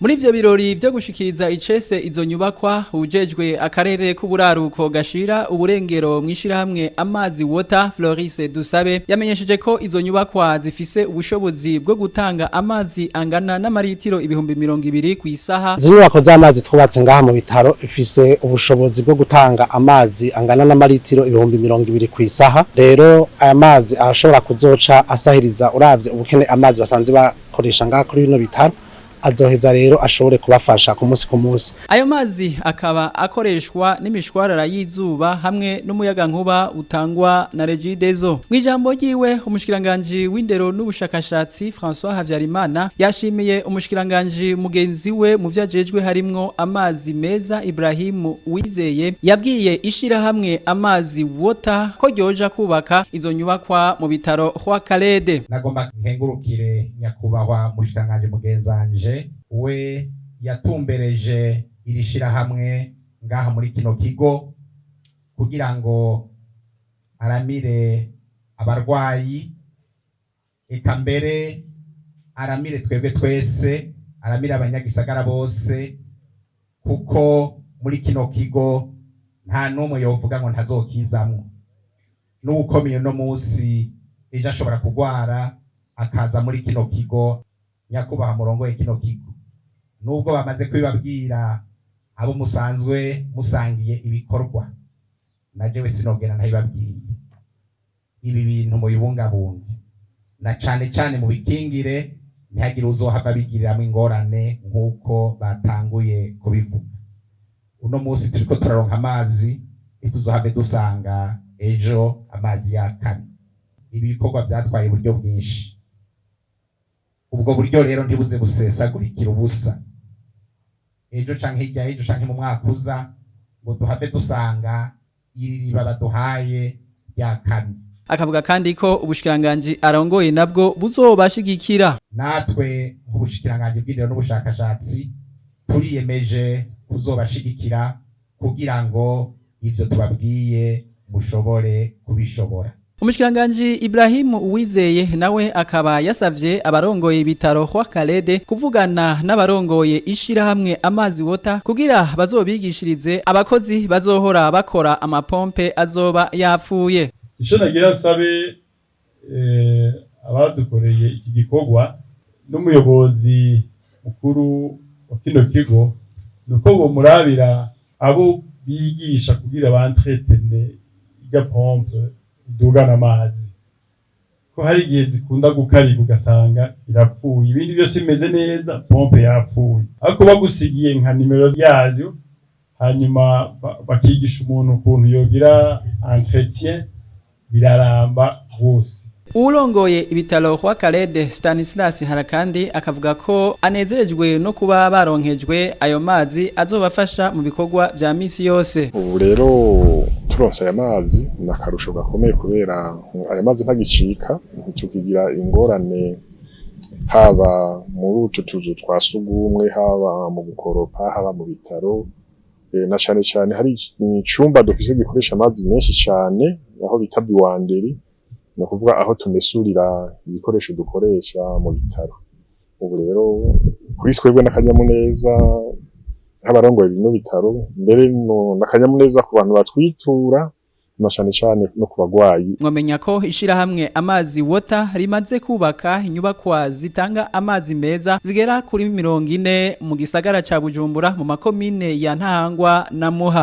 Muri ivyo birori vyo gushikiriza icese izo nyubakwa, ujejwe akarere k'uburaruko gashira uburengero mwishirahamwe Amazi Water, Floris Dusabe, yamenyesheje ko izo nyubakwa zifise ubushobozi bwo gutanga amazi angana n'amaritiro 20,000 ku isaha. Izi nyubako z'amazi twubatse ngaha mu bitaro ifise ubushobozi bwo gutanga amazi angana n'amaritiro 20,000 ku isaha. Rero aya mazi arashobora kuzoca asahiriza, uravye ubukene amazi basanzwe bakoresha ngaha kuri bino bitaro, azoheza rero ashobore kubafasha ku munsi ku munsi. Ayo mazi akaba akoreshwa n'imishwarara y'izuba hamwe n'umuyagankuba utangwa na Regideso. Mu ijambo ryiwe, umushikiranganje w'indero n'ubushakashatsi François Habyarimana yashimiye umushikiranganje mugenzi we mu vyajejwe harimwo amazi meza, Ibrahim Uwizeye, yabwiye ishirahamwe Amazi Water ko ryoja kubaka izo nyubakwa mu bitaro Roi Khaled. Nagomba nkengurukire nyakubahwa mushikiranganje mugenzanje we yatumbereje iri shirahamwe ngaha muri kino kigo kugira ngo aramire abarwayi, eka mbere aramire twebwe twese, aramire abanyagisagara bose, kuko muri kino kigo nta n'umwe yovuga ngo ntazokizamwo. N'uwukomeye uno munsi ejo ashobora kugwara akaza muri kino kigo. Nyakubahwa murongoye kino kigo, nubwo bamaze kubibabwira abo musanzwe musangiye ibikorwa, na jewe sinogera ntabibabwiye: ibi bintu mubibungabunge na cane cane mubikingire, ntihagire uzohava bigiriramwo ingorane nk'uko batanguye kubivuga. Uno munsi turiko turaronka amazi, ntituzohave dusanga ejo amazi yakamye. Ibi bikorwa vyatwaye uburyo bwinshi, ubwo buryo rero ntibuze busesagurikira ubusa ejo canke hirya y'ejo canke mu mwaka uza, ngo duhave dusanga iri riba baduhaye ryakamye. Akavuga kandi ko ubushikiranganji arongoye nabwo buzobashigikira. Natwe nk'ubushikiranganji bw'indero n'ubushakashatsi turiyemeje kuzobashigikira kugira ngo ivyo tubabwiye mushobore kubishobora. Umushikiranganji Ibrahim Uwizeye nawe akaba yasavye abarongoye ibitaro Roi Khaled kuvugana n'abarongoye ishirahamwe Amazi Water kugira bazobigishirize abakozi bazohora bakora amapompe azoba yapfuye. Ico nagira nsabe abadukoreye iki gikorwa n'umuyobozi mukuru wa kino kigo nuko bomurabira abo bigisha kugira bantretene irya pompe idugana amazi, ko hari igihe zikunda gukarika ugasanga irapfuye, ibindi byose bimeze neza, pompe yapfuye. Ariko bagusigiye nka nimero yayo, hanyuma bakigisha umuntu ukuntu yogira entretien, biraramba rwose. Urongoye ibitaro Roi Khaled, Stanislas Harakandi, akavuga ko anezerejwe no kuba baronkejwe ayo mazi azobafasha mu bikorwa vya misi yose. Ubu rero turonse aya mazi ni akarusho gakomeye, kubera aya mazi ntagicika, ntitukigira ingorane haba muri utu tuzu twa sugumwe, haba mu gukoropa, haba mu bitaro, na cane cane hari icumba dufise gikoresha amazi menshi cane, aho bita buanderie, ni ukuvuga aho tumesurira ibikoresho dukoresha mu bitaro. Ubu rero kuri twebwe n'akanyamuneza nk'abarongoye bino bitaro, mbere no n'akanyamuneza ku bantu batwitura, na cane cane no ku bagwayi. Mwamenya ko ishirahamwe Amazi Water rimaze kubaka inyubakwa zitanga amazi meza zigera kuri 40 mu gisagara ca Bujumbura, mu makomine ya Ntahangwa na Muha.